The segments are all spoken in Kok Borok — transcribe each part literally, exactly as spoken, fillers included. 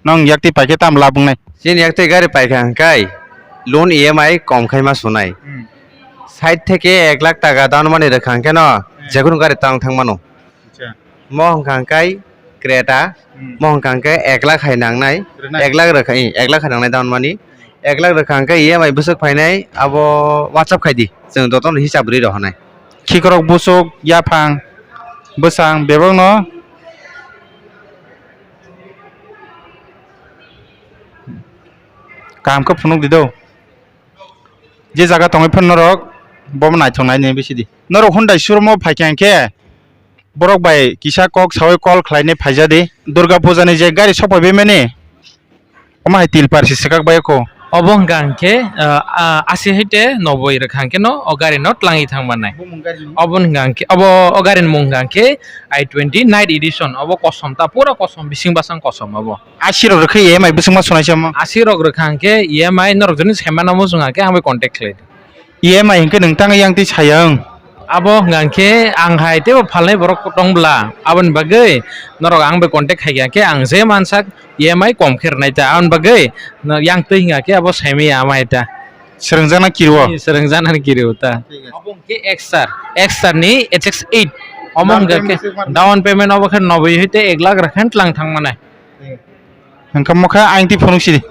Nong yaktwi paikhe tam lab wngnai? Chini yaktwi gari paikha hwnkhe loan E M I kom khaima sunai. Hmm. Sait theke ek lakh taka down money rwkha hwnkhe no, hmm, jekunu gari tang thangmano. Acha. Mo hwnkha hwnkhe Creta, hmm, mo hwnkha hwnkhe ek lakh hai nangnai, rwnai? Ek lakh rwkha, eh, ek lakh hai nangnai down money. Ek lakh rwkha hwnkhe E M I bwswk phainai, abo WhatsApp khai di, chwng jotono hisab rwi rohornai. Khikrok bwswk, yaphang, bwsang, bebakno kaham khe phunuk di do. Je jaga tongwi phano norok bobo naithok nai ni bisi di. Norok Hyundai showroom o phaikha hwnkhe borok bai kisa kok sawi call khlainai phaija di. Durga puja ni je gari sok phaibai mani, omo hai tilpar si swkak bai kho. Obo hwnkha hwnkhe, ah, ah, asi hai te noboi rwkha hwnkhe no o gari no twlangwi thang mannai. Bumung gari ni? Obo hwnkha hwnkhe, obo o gari ni mung hwnkha hwnkhe I twenty night edition, obo kosom ta, pura kosom, bising basang kosom obo. Asi rok rwkhe E M I bwswk ma sunai se omo? Asi rok rwkha hwnkhe E M I norok joni saimano muchung hwnkhe ang bai contact khlai di. E M I hwnkhe nwng tang yang twi sayang. Abo hwnkha hwnkhe ang hai teibo phalnai borok tong bwla, aboni bagwi norok ang bai contact khai kha khe ang je mansak E M I kom khe rwnai ta, aboni bagwi no yang twi hwnkha khe abo saimaya amai ta. Swrwngjakna kiriwo? Swrwngjaknani kiriwo ta. Thik ase. Abo hwnkhe X R, X R ni H X eight. Omo hwnkha khe down payment obo khe noboi hai te ek lakh rwkha twlang thang mannai. Hwnkhe mokhe ayang twi phunuk sidi.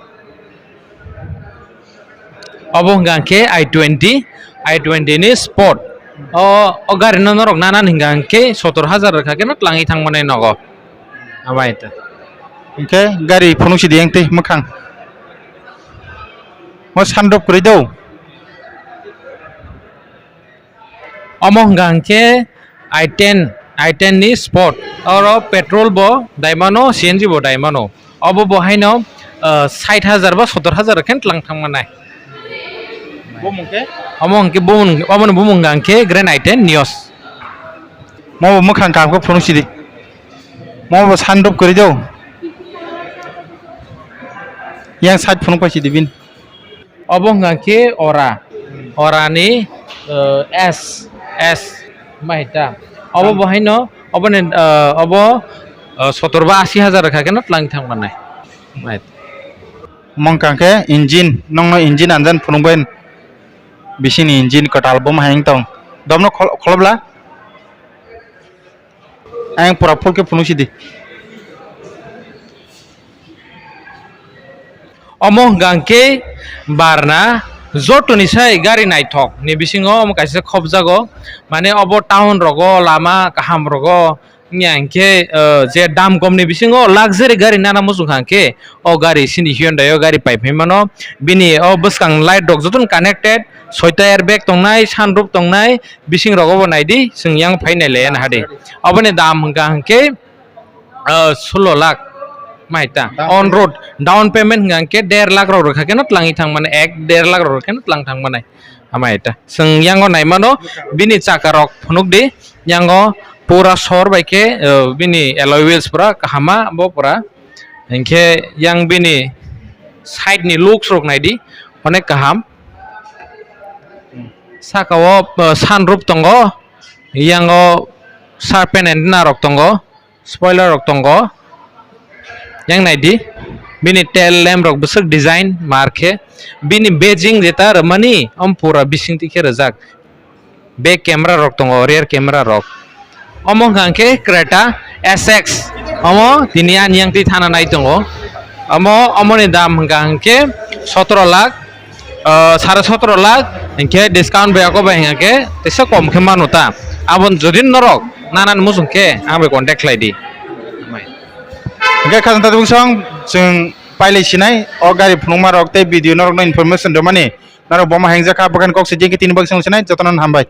Obo hwnkha khe I twenty, I twenty ni Sport. O, o gari no norok nana hwnkha khe sotor hajar rwkha khe no twlangwi thang mannai nogo. Amai ta. Hwnkhe gari phunuk sidi ayang twi mwkhang. Mo sandrop kwrwi do. Omo hwnkha hwnkhe I ten, I ten ni Sport. Oro petrol bo daimano, C N G bo daimano. Obo bo haino, ah, sait hajar ba sotor hajar khe twlang thang mannai. Bumung khe? Omo hwnkhe bumung, omo ni bumung hwnkha hwnkhe Grand I ten Nios. Mo bo mwkhang kaham khe phunuk sidi. Mo bo sandrop kwrwi do. Yang side phunuk pai sidi bini. Obo hwnkha khe ora, ora ni, eh, S, S, mai ta. Obo bo haino, obo ni, eh, obo, eh, sotor ba asi hajar rwkha khe no twlang thang mannai. Mai. Mong kang khe engine, nongno engine anjan phunuk bai. Bising ni engine kwtal bo ma hai wng tong. Domno khol-, kholobla? Ayang pura full khe phunuk sidi. Omo hwnkha hwnkhe barna jotoni sai gari naithok ni bisingo omo kaisa khobjago, mane obo town rogo lama kaham rogo wngya hwnkhe, eh, je dam kom ni bisingo luxury gari nana muchung kha hwnkhe o gari chini Hyundai o gari pai phai mano, bini o bwskang light rok jotono connected, soita airbag tongnai, sunroof tongnai, bising rogo bo naidi, chwng yang phai nai le hadi. Oboni dam hwnkha hwnkhe, ah, sullo lakh mai ta. Down on payment? Road, down payment hwnkha hwnkhe der lakh rok rwkha khe no twlangwi thang mani, ek der lakh rok rwkha khe no twlang thang mani. Amai ta. Chwng yango nai mano, bini chaka rok phunuk di, yango pura sor bai khe, ah, bini alloy wheels pura kahama bo pura. Hinkhe yang bini side ni looks rok naidi, onek kaham. Saka o, ah, sunroof tongo, yango serpent antenna rok tongo, spoiler rok tongo. Yang naidi, bini tail lamp rok bwswk design mar khe, bini badging jeta rwmani om pura bising twi khe rwjak. Back camera rok tongo, rear camera rok. Omo hwnkha hwnkhe Creta S X. Omo tini ani yang twi thana nai tongo. Omo, omoni dam hwnkha hwnkhe sotoro lakh, ah, sare sotoro lakh, hinkhe discount bai ako bai hwnkha khe teisa kom khe mano ta. Aboni jodi norok nanani muchung khe ang bai contact khlai di. Hwnkhe khajang tatubung song chwng pailai sinai o gari phunukma rok tei video norokno information rwmani norok boma hengjakha, bwkhani kok se jengkhe tini bagwi song sinai jotono hambai.